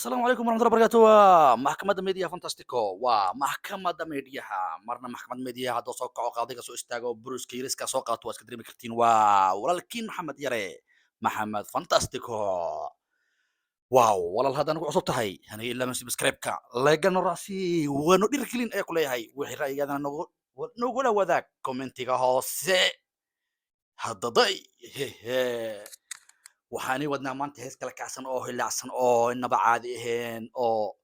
Asalaamu calaykum waraxmatullahi barakatu. Waa maxkamadda media fantastico, waa maxkamadda mediaha. Marna maxkamadda mediaha hadduu soo kaco, qaadiga soo istaago, buruska yariska soo qaato, waa iska dareemi kartiin. Waa walaalkiin Maxamed Yare, Maxamed Fantastico. Wow, walaal, haddaan ku cusub tahay, haniga ilaa subscribe-ka legano rasi waanu dhiirigelin ee ku leeyahay. Wixii ra'yigaadana nagu nagula wadaag commentiga hoose. Haddaday hehe, waxaanay wadnaa maanta hees kala kacsan oo hilaacsan oo inaba caadi ahayn oo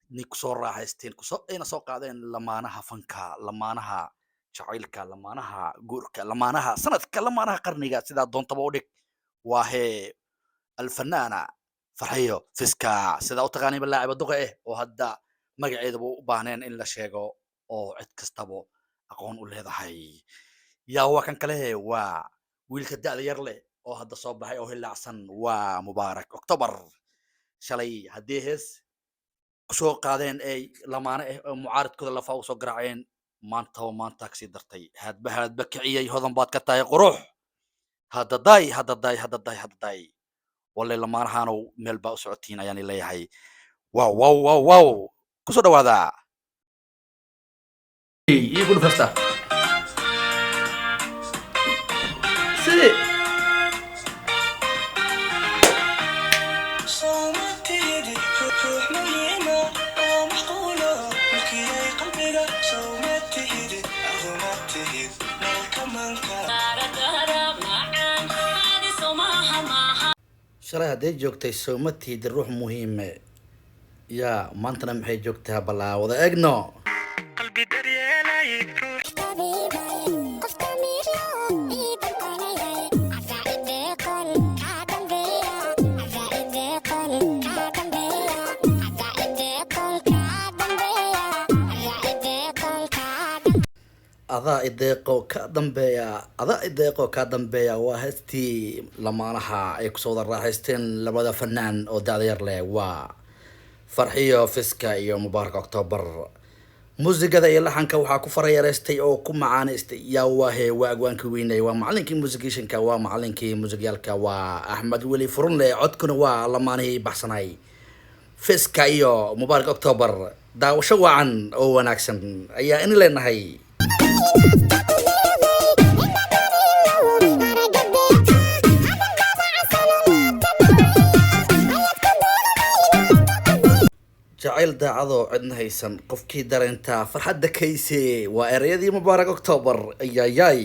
ni kusoo raaxaysteen, kusoo ayna soo qaadeen lamaanaha fanka, lamaanaha jacaylka, lamaanaha guurka, lamaanaha sanadka, lamaanaha qarniga, sidaa doontaba u dhig. Waa hee alfanaana Farxiyo Fiska, sidaa u taqaaniba laaciba duqa oo hadda magaceedaba u baahneen in la sheego oo cid kastaba aqoon u leedahay. Yaa waa kan kale? Waa wiilka da'da yar leh oo hadda soo baxay oo hilaacsan, waa Mubaarak October. Shalay haddii hees kusoo qaadeen ay lamaane oo mucaaridkooda lafa u soo garaaceen, maantaba maanta kasii dartay. Haadba haadba kiciyey, hodan baad ka tahay qurux. Haddaday haddaday haddaday haddaday, walle lamaanahaanow meel baa u socotiin ayaan leeyahay. Wow wow wow wow, kusoo dhawaada iyo ku dhufasta sidii. Shalay hadday joogtay sooma tiidi ruux muhiime, yaa maantana maxay joogtaa? Balaa wada eegno. Adaa ideeqo ka dambeeya, adaa ideeqo ka dambeeya, waa heestii lamaanaha ay kusoo wada raaxaysteen labada fanaan oo da'da yar leh, waa Farxiyo Fiska iyo Mubaarak October. Muusigada iyo laxanka waxaa ku farayareystay oo ku macaanaystay, yaa waahe? Waa agwaankii weynay, waa macalinkii musicashanka, waa macalinkii muusigyaalka, waa Axmed Weli Furunle. Codkuna waa lamaanihii baxsanay, Fiska iyo Mubaarak October. Daawasho wacan oo wanaagsan ayaa in leenahay. Jacayl daacadoo cidna haysan, qofkii dareentaa farxadda kayse, waa ereyadii Mubaarak October. Ayayay,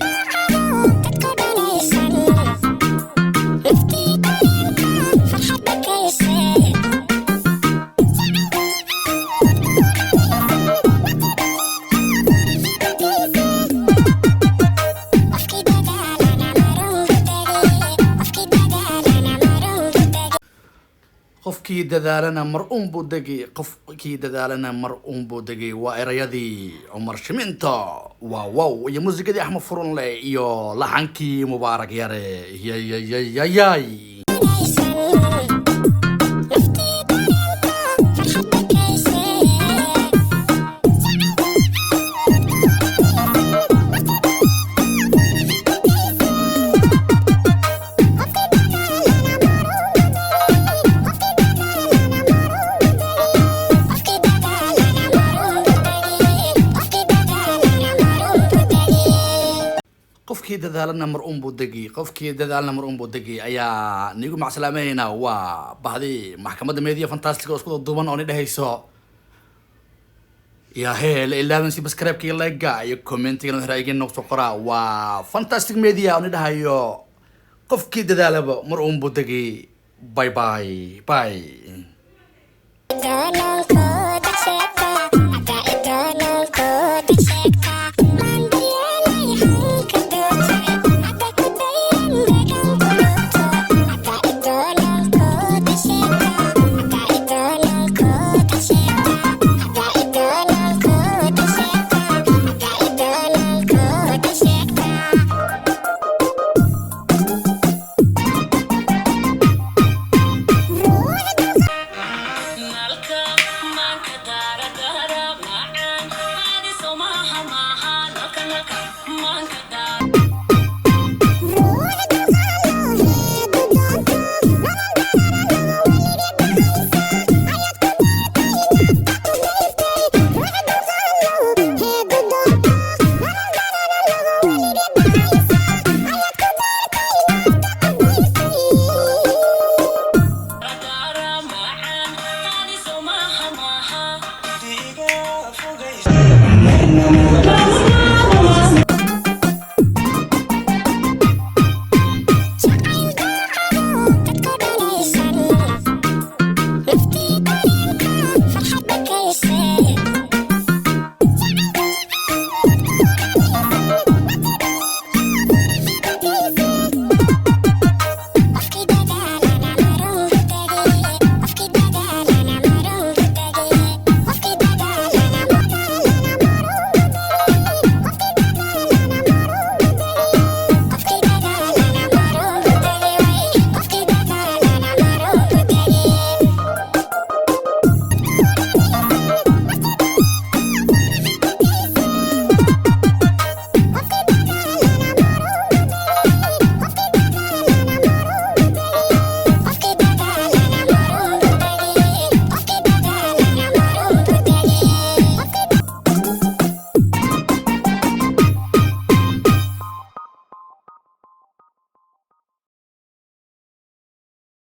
qofkii dadaalana mar uun buu degi, qofkii dadaalana mar uun buu degi, waa erayadii Cumar Shiminto. Waa wow, iyo muusikadii Axmed Furunle iyo laxankii Mubaarak Yare. Yayayayayay, qofkii dadaalana mar uun buu degi, qofkii dadaalna mar uun buu degi ayaa nigu macsalaameynaa. Waa bahdi maxkamadda media fantastic oo isku duuban oo ni dhehayso yaa hee, la ilaaban subscribe-ka iyo like-ga iyo commentiga, ra'yigiina nagu soo qoraa. Waa Fantastic Media oo ni dhahayo qofkii dadaalaba mar uun buu degi. Bye bye bye.